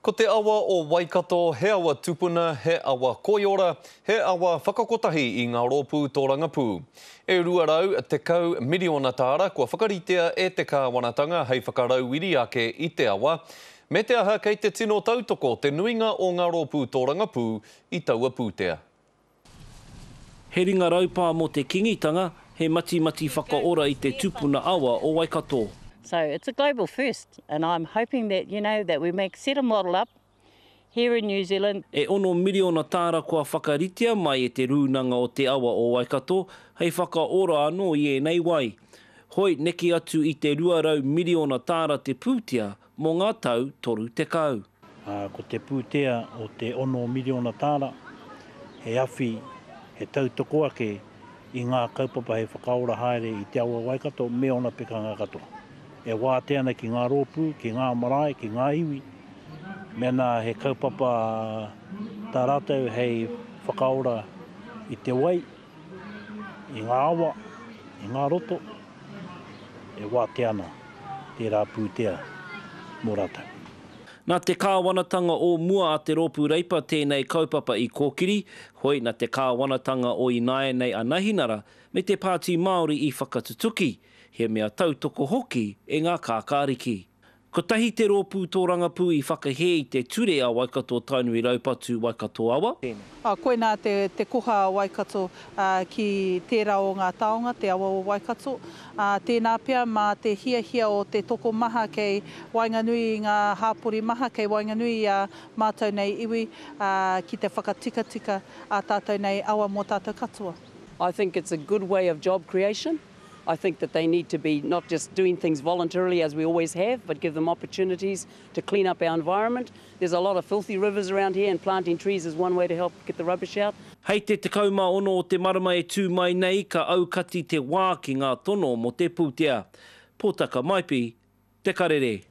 Ko te awa o Waikato he awa tupuna, he awa koiora, he awa whakakotahi i ngā rōpū tōrangapū. E 210 miriona tāra kua whakaritea e te kāwanatanga hei whakarauiri ake i te awa, me te aha kei te tino tautoko te nuinga o ngā rōpū tōrangapū i taua pūtea. He ringa raupā mō te Kingitanga, he matimati whakaora i te tupuna awa o Waikato. So it's a global first and I'm hoping that you know that we make set a model up here in New Zealand. E ono miriona tāra kua whakaritea mai e te Rūnanga o Te Awa o Waikato hei whakaora anō i ēnei wai. Hoi, neke atu i te 200 miriona tāra te pūtea mō ngā tau 30. Ā, ko te pūtea o te ono miriona tāra, he awhi, he tautoko ake i ngā kaupapa hei whakaora haere i te awa Waikato me ōna pekanga katoa. E wātea ana ki ngā rōpū, ki ngā marae, ki ngā iwi, mēnā he kaupapa tā rātou hei whakaora i te wai, i ngā awa, i ngā roto, e wātea ana tērā pūtea mō rātou. Nā te kāwanatanga o mua a te Rōpū Reipa tēnei kaupapa i kōkiri, hoi nā te kāwanatanga o ināianei a Nahinara me te Pāti Māori i whakatutuki, he mea tautoko hoki e ngā kākāriki. Kotahi te rōpū tōrangapū i whakahē i te ture a Waikato Tainui Raupatu Waikato Awa. Ā, koinā te, te koha a Waikato, ā, ki tērā o ngā taonga, te awa o Waikato. Ā, tēnā pea mā te hiahia o te tokomaha kei waenganui i ngā hāpori maha, kei waenganui i ā mātou nei iwi, ā, ki te whakatikatika ā tātou nei awa mō tātou katoa. I think it's a good way of job creation. I think that they need to be not just doing things voluntarily as we always have, but give them opportunities to clean up our environment. There's a lot of filthy rivers around here and planting trees is one way to help get the rubbish out. Hei te 16 o te marama e tū mai nei ka aukati te wā ki ngā tono mō te pūtea. Pōtaka Maipi, Te Karere.